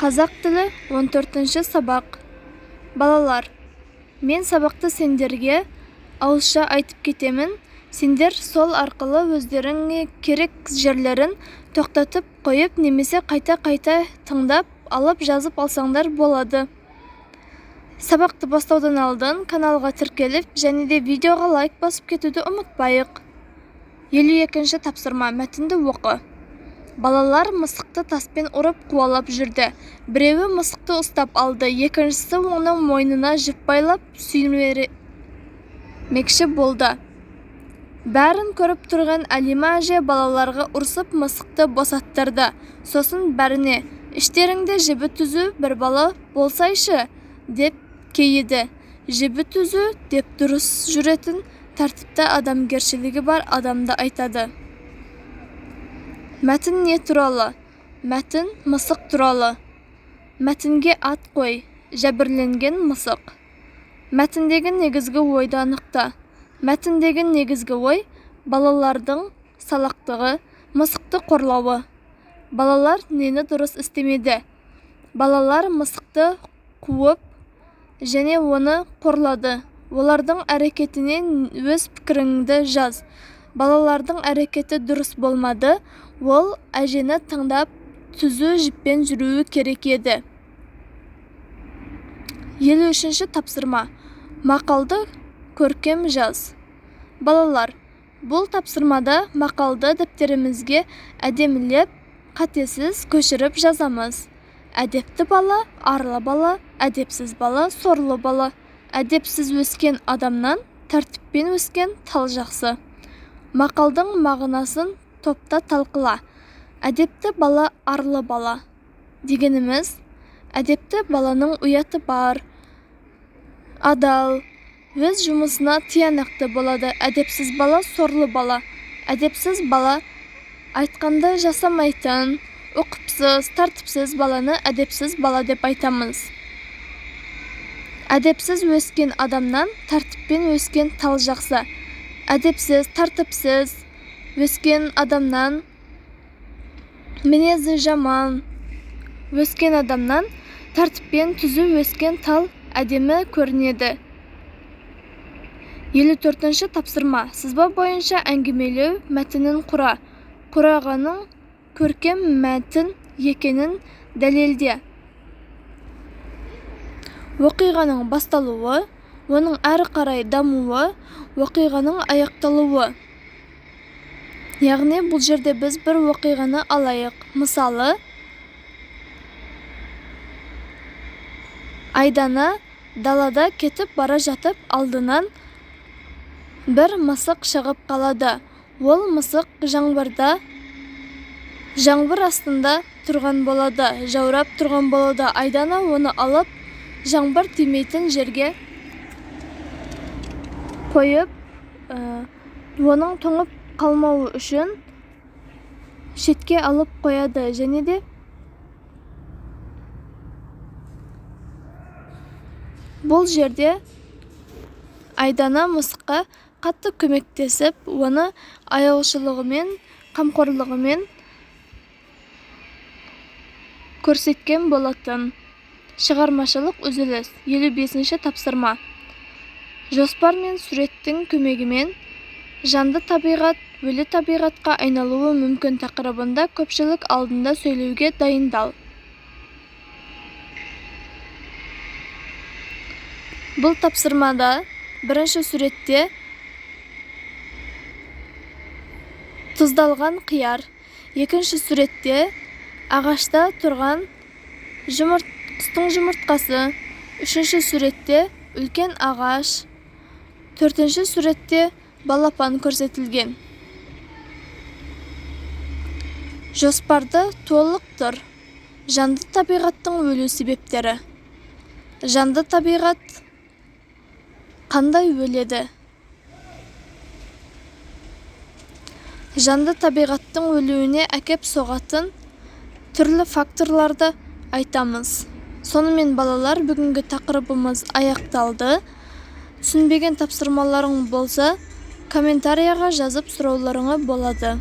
Қазақ тілі, 14 сабақ. Балалар, мен сабақты сендерге ауызша айтып кетемін. Сендер сол арқылы өздеріңе керек жерлерін тоқтатып қойып немесе қайта-қайта тыңдап алып жазып алсаңдар болады. Сабақты бастаудан алдын каналға тіркеліп және де видеоға лайк басып кетуді ұмытпайық. 52 тапсырма. Мәтінді оқы. Балалар мысықты таспен ұрып қуалап жүрді. Біреуі мысықты ұстап алды, екіншісі оның мойнына жіп байлап сүйремекші болды. Бәрін көріп тұрған Әлима әже балаларға ұрсып мысықты босаттырды. Сосын бәріне: "Іштеріңде жібі түзу бір бала болсайшы", деп кейіді. Жібі түзу деп дұрыс жүретін, тәртіпті, адамгершілігі бар адамды айтады. Мәтін не туралы? Мәтін мысық туралы. Мәтінге ат қой. Жәбірленген мысық. Мәтіндегі негізгі ойды анықта. Мәтіндегі негізгі ой: балалардың салақтығы, мысықты қорлауы. Балалар нені дұрыс істемеді? Балалар мысықты қуып және оны қорлады. Олардың әрекетіне өз пікіріңді жаз. Балалардың әрекеті дұрыс болмады, ол әжені тыңдап түзу жіппен жүруі керек еді. 53 тапсырма. Мақалды көркем жаз. Балалар, бұл тапсырмада мақалды дәптерімізге әдемілеп, қатесіз көшіріп жазамыз. Әдепті бала, арлы бала, әдепсіз бала, сорлы бала. Әдепсіз өскен адамнан тәртіппен өскен тал жақсы. Мақалдың мағынасын топта талқыла. Әдепті бала, арлы бала дегеніміз, әдепті баланың ұяты бар, адал, өз жұмысына тиянақты болады. Әдепсіз бала, сорлы бала. Әдепсіз бала айтқанды жасамайтын, ұқыпсыз, тәртіпсіз баланы әдепсіз бала деп айтамыз. Әдепсіз өскен адамнан тәртіппен өскен тал жақсы. Әдепсіз, тәртіпсіз өскен адамнан, мінезі жаман өскен адамнан тәртіппен түзу өскен тал әдемі көрінеді. 54 тапсырма. Сызба бойынша әңгімелеу мәтінін құра. Құрағаның көркем мәтін екенін дәлелде. Оқиғаның басталуы, оның әрі қарай дамуы, оқиғаның аяқталуы. Яғни бұл жерде біз бір оқиғаны алайық. Мысалы, Айдана далада кетіп бара жатып, алдынан бір мысық шығып қалады. Ол мысық жаңбыр астында тұрған болады, жаурап тұрған болады. Айдана оны алып, жаңбыр тимейтін жерге қойып, оның тоңып қалмауы үшін шетке алып қояды. Және де бұл жерде Айдана мысыққа қатты көмектесіп, оны аяушылығымен, қамқорлығымен көрсеткен болатын. Шығармашылық үзіліс. 55 тапсырма. Жоспар мен суреттің көмегімен жанды табиғат өлі табиғатқа айналуы мүмкін тақырыбында көпшілік алдында сөйлеуге дайындал. Бұл тапсырмада бірінші суретте тұздалған қияр, екінші суретте ағашта тұрған құстың жұмыртқасы, үшінші суретте үлкен ағаш, төртінші суретте балапан көрсетілген. Жоспарды толықтыр. Жанды табиғаттың өлу себептері. Жанды табиғат қандай өледі? Жанды табиғаттың өлуіне әкеп соғатын түрлі факторларды айтамыз. Сонымен, балалар, бүгінгі тақырыбымыз аяқталды. Түсінбеген тапсырмаларың болса, комментарияға жазып сұрауларыңа болады.